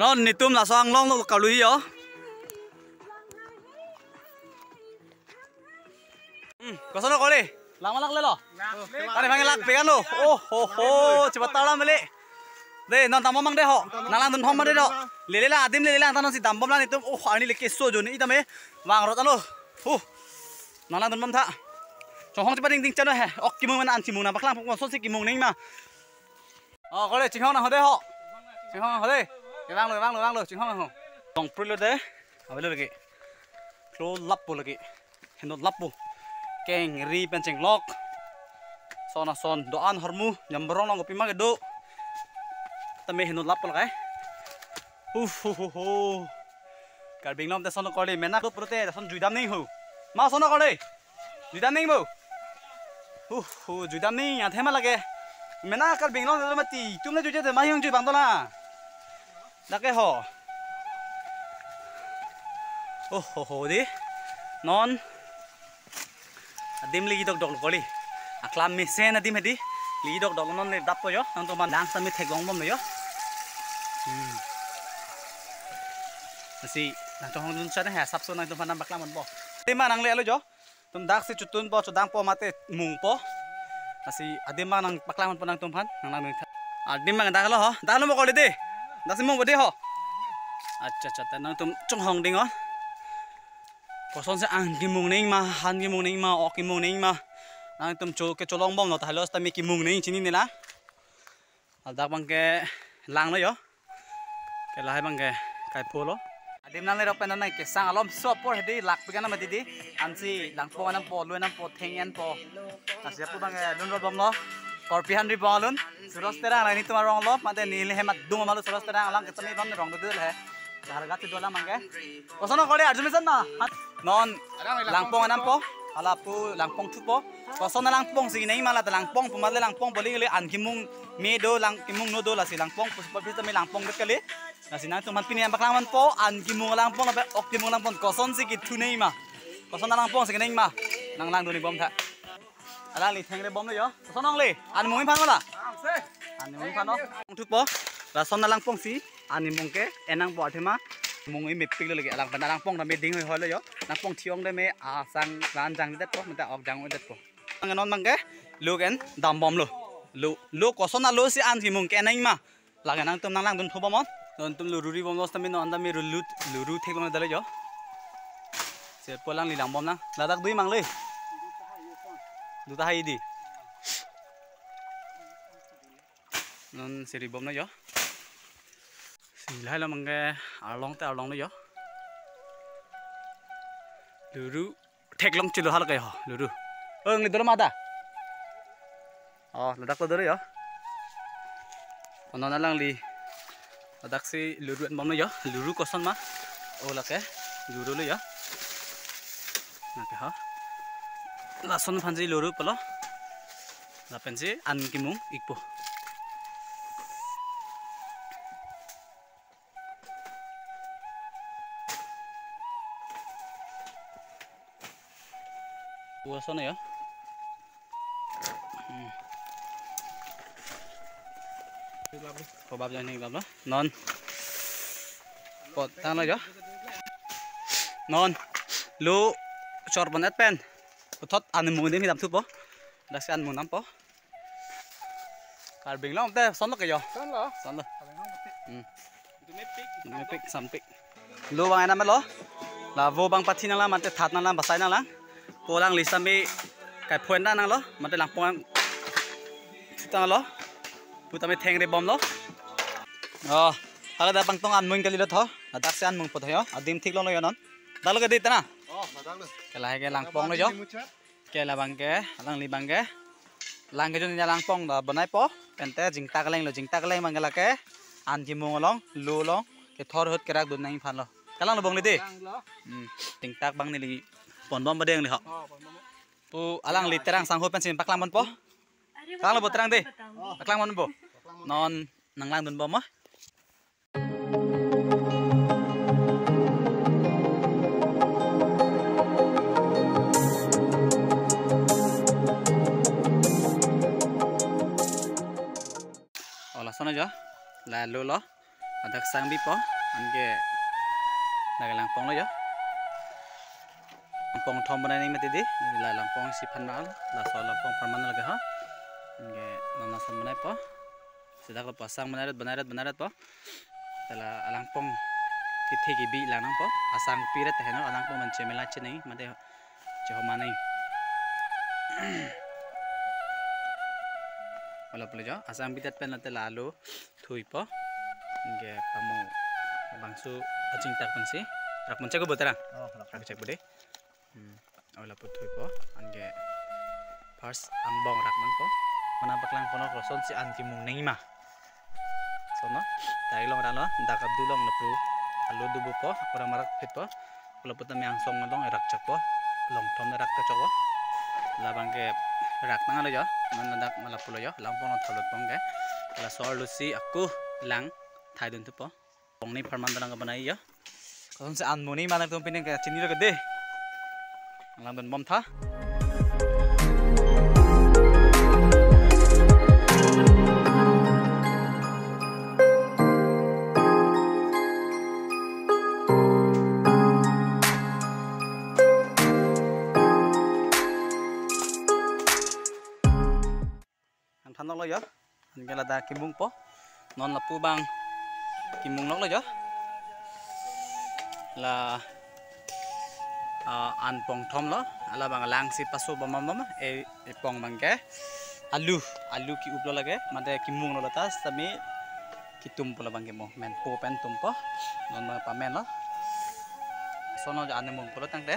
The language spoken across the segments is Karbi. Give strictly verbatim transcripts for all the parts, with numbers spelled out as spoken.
Non netum laso anglong lo kalu yo. Hmm, koson kole? Lang malak lelo. Are bang lak pekan lo. Oh ho ho, cepat talam beli. De, non tamo mang de ho. Nang langdun thom mang de ho. Lele lang, adim lele lang, ta non si dambom lang netum. Oh, ani leke so joni itame. Bang rot alo. Huh. Nang langdun bom tha. Chonghong cepat ding ding chano he. Ok kimung mana an kimung nangpaklang pok son si kimung nangma. Oh, kole chinghong nang ho de ho. Chinghong nang ho de. Vanglo, vanglo, vanglo, chinghong nang ho. Tong prilo de. Avelo lagi. Klo lapu lagi. Heno lapu. Kengri pen chenglok. Son ason do-an hormu. Nyamborong nang kopi ma kedo. Tame heno lapu lagai. Uh, hu, hu, hu. Karbi Anglong te son kole mena do prote son juidam ning ho. Ma son kole. Juidam ning bo. Uh, uh, juidam ning, athema lake. Mena Karbi Anglong te mati, tum na juide te ma hiong jui bang dola. Lake ho. Oh, ho, ho, di. Non. Adim ligi dok dok lo kole. Aklam mesen adim hedi. Ligi dok dok lo non le dap po yo. Nangtum man lang sami thek long bom lo yo. Hmm. Lasi, nangtum hong dun sana he, sap so nangtum man nangpaklang man po. Adim mang nangle lo jo. Tum dak si chotun po, chodang po mate mung po. Lasi adim mang nangpaklang man po nangtum aphan, nang nang nang. Adim mang dak lo ho, dak lo mo kole de. Dak si mung po de ho. Acha acha, ta nangtum chonghong ding ho. Koson si an kimung nangma, han kimung nangma, ok kimung nangma. Nangtum cho kecholong bom lo ta halo ta me kimung nang chinine lang. Ladak bang ke lang lo yo. Ke lahai bang ke kai pho lo. Adim nang le rok pen nang kesang alom so apor hedi lak pekan nama didi. Ansi langpong anam po, lu anam po, theng an po. Nasi apu bang ke lun rot bom lo. Korpi han ri bom alun. Suros Terang netum arong lo. Mate neli hemat dung malu Suros Terang alang ketemi bom rong dudul he. Harga tu dola bang ke. Koson kole arju mesen na. Non langpong anam po. Hala pu langpong thu po. Koson langpong si nangma la ta langpong pu male langpong boli le an kimung me do lang kimung no do lasi langpong pu pu me langpong bet kali. Lasi nangtum aphan pini nangpaklang man po an kimung langpong lapen ok kimung langpong koson si kithu nangma. Koson langpong si nangma. Nang langdun bom tha. Alangli thengre bom lo yo. Koson nang le? An mung aphan mala? An mung aphan no. Thu po. Lason langpong si an mung ke enang po athema. Mung i mepik lo lagi alang pen langpong ta me ding hoi hoi lo yo. Langpong thiong de me asang ran jang det po, menta ok jang det po. Ang non bang ke lu ken dam bom lo. Lu, lu koson lo si an kimung ke nangma. Lake nangtum nang langdun pho bom on. Nangtum luru ri bom lo sitame non tame luru, luru thek long dale jo. Se po alangli lang bom nang. Ladak dui mang le. Duta hai di. Non seri bom na jo. Si lahai lo bang ke arlong te arlong lo jo. Luru theklong chilo hal ke ho, luru. Oh, nangli dolo mata. Oh, ladak lo dolo yo. Ono nangli. Ladak si luru an bom lo yo. Luru koson ma. Oh, lake. Luru lo yo. Lake ho. Lason aphan si luru pulo. Lapen si an kimung ikpo. Puason ya. Hmm. Kobab jani kobab lo. Non. Pot tang lo ya. Non. Lo chor pon et pen. Puthot an mung adim hidam thupo. Daksi an mung dampo. Karbi Anglong te son lo ke yo. Son lo. Son lo. Karbi Anglong te. Hmm. Dumepik, sampik. Lo bang enam lo. La vo bang pathi nanglang, mate that nanglang, basai nanglang. Polang lisa me kai phoen da nanglo, mate langpong thutang lo. Puta me thengre bom lo. Oh, hala da bang tong an mung kali lo tho. Ladak si an mung po tho yo. Adim thik long lo yo non. Dak lo ke di tana. Oh, ladak lo. Ke lahai ke langpong lo yo. Ke labang ke, alangli bang ke. Lang ke jun ya langpong da banai po. Pente jingtak leng lo, jingtak leng bang ke lake. An kimung along, lo along, kethor ahut kerak dun nangji aphan lo. Kalang lo bong le de. Lang lo. Hmm, jingtak bang neli pon bom badeng le ho. Oh, pon bom. Pu alangli Terang sangho pen si paklang bom po. Kalang lo bo Terang de. Oh. Paklang bom po. Non nang langdun bom mo. Oh, lason aja. La lo lo. Ladak sang bipo, anke ladak langpong lo jo. Langpong thom bonai nangji mati dei, la langpong isi aphan mal, laso langpong apharman lake ha. Anke non lason bonaipo. Seta lapu asang bonai ret, bonai ret, bonai retpo. Tela alangpong kethe kebi lang nangpo. Asang pi ret heno, alangpong man chemela chenei, mate chehoma nangji. Hala pulo jo, asang bidet pen la tela alu thuipo. Anke pamo bangso achingthak pensi. Rak monchek ko bo terang. Oh, rak. Rak chek bo dei. Hmm. Hala pu thuipo. Anke first angbong rak nangpo. Mana paklang ponok lo, sonsi an kimung nangji ma. Sono, tai long rano, dak abdu long lapu alu dubupo, kurang marak phitpo. Lapu tame angsong along rak chokpo, long thom rak chokpo. Labang ke rak nang alo jo, non ladak ma lapu lo jo, langpong long thalut pong ke. Laso alu si ako lang thaidun thupo. Pong ni apharman dolang ke bonai jo. Kosonsi an muni ma nangtum pining ke chinilo ke dei. Langdun bom tha. Ang thanok lo jo. Anke ladak kimungpo. Non lapu abang kimung nok lo jo. La, ah, an pong thom lo. Hala abang lang si paso bom bom bom. E, epong abang ke alu, alu ki-up lo lake. Mate kimung lo lata sami kitum pulo abang ke mo. Menpo pen tumpo. Non abang pamen lo. Sono jo an mungpo lo tangte.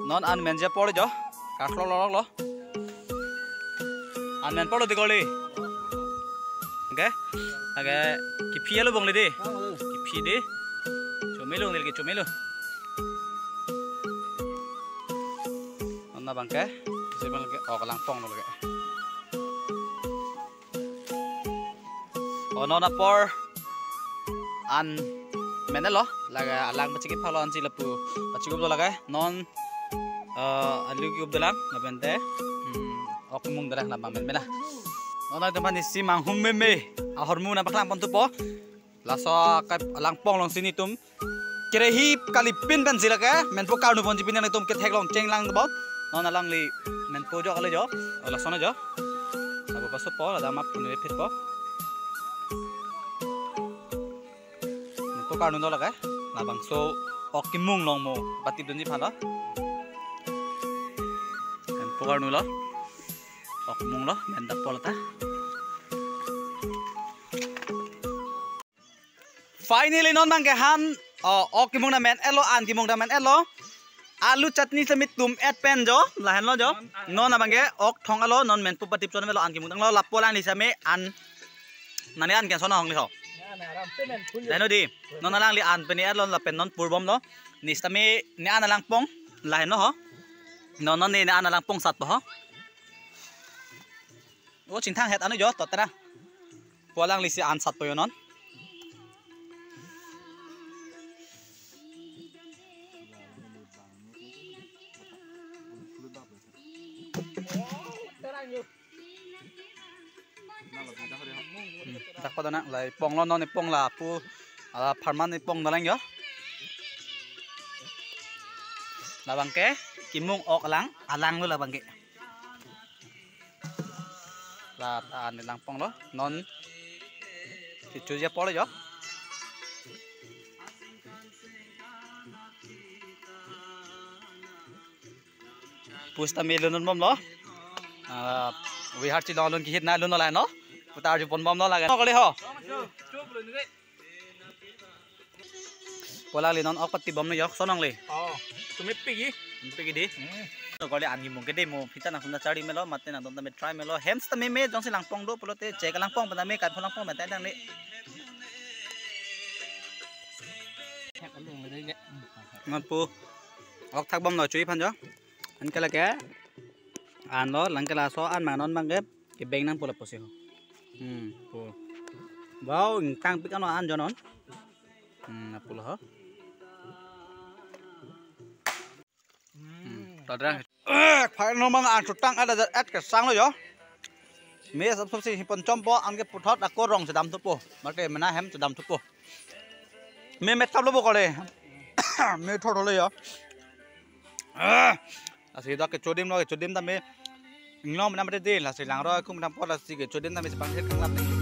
Non an menji apor jo, kaklok lok lo. An men apor lo dei kali. Anke, anke kephi alo bong le dei. Kephi dei. Chomelo neli ke chomelo. Non abang ke, isi abang ke, ok langpong lo lake. O non apor an menlo, lake alang pachikip phalo ansi lapu pachikup do lake, non, eh, alu ki-up dolang, lapen te, hmm, ok mung dolang labang men mena. Non nangtum aphan isi manghum meme, ahormu nangpaklang pon thupo. Laso ke langpong alongsi netum kerehi kalipin pensi lake, menpo karnu ponji pini nangtum kethek long cheng lang bom. Non alangli menpo jo kali jo, lason jo. Abo pasopo, ladak map puni phitpo. Menpo karnu do lake, labangso ok kimung along mo patip dunji aphan lo. Menpo karnu lo, ok mung lo, men dappo lata. Finally, non abang ke han, oh, ok kimung ta men-etlo, an kimung ta men-etlo. Alu chutney sami tum-et pen jo, lahenlo jo. Non abang ke ok thong alo, non menpo patip chon avelo, an kimung tanglo, lapu alangli sami an. Nangli an ke sono hong li ho. Laheno dei, non alangli an pini-etlo, lapen non pur bom lo. Ne sami ne an alangpong, laheno ho. Non non ne ne an alangpong satpo ho. O chingthang het anu jo, to tera. Pu alanglisi an satpo jo non. Hmm, dak pada na, la epong lo non, epong lapu, ah, apharman epong dolang jo. Labang ke, kimung ok alang, alang lo labang ke. La ta an langpong lo, non kechoji apor jo. Pus ta melo non bom lo. Ah, bihar chilong alun kehit na alun lo la no. Putar ju ponbom lo la no kali ho. Pola li non ok pati bom no yok sonong li. Oh, tumi pigi. Pigi di. Hmm. To kali anhi mung kede mo pita nang sunda chari melo mate nang don tame try melo hem sita meme jongsi langpong do pulote chek langpong pen tame kai pho langpong pen tang ni. Non pu. Ok thak bom lo chui phan jo. An ke lake an lo lang ke laso an mang non mang ke kebeng nang pu lapusi ho. Hmm, pu. Wow, ingtang pik ano an jo non. Hmm, na pu lo ho. Hmm, tadra. Eh, phai no mang an chutang ada jat et kesang lo jo. Me sap sap si hipon chompo an ke puthot ako rong sedam thupo. Mate mena hem sedam thupo. Me met tap lo bo kole. Me thot hole jo. Ah, lasi dak kechodim lo, kechodim tame. Inglong menam de, lasi langro kum menam por lasi kechodim tame sepang het kang lam.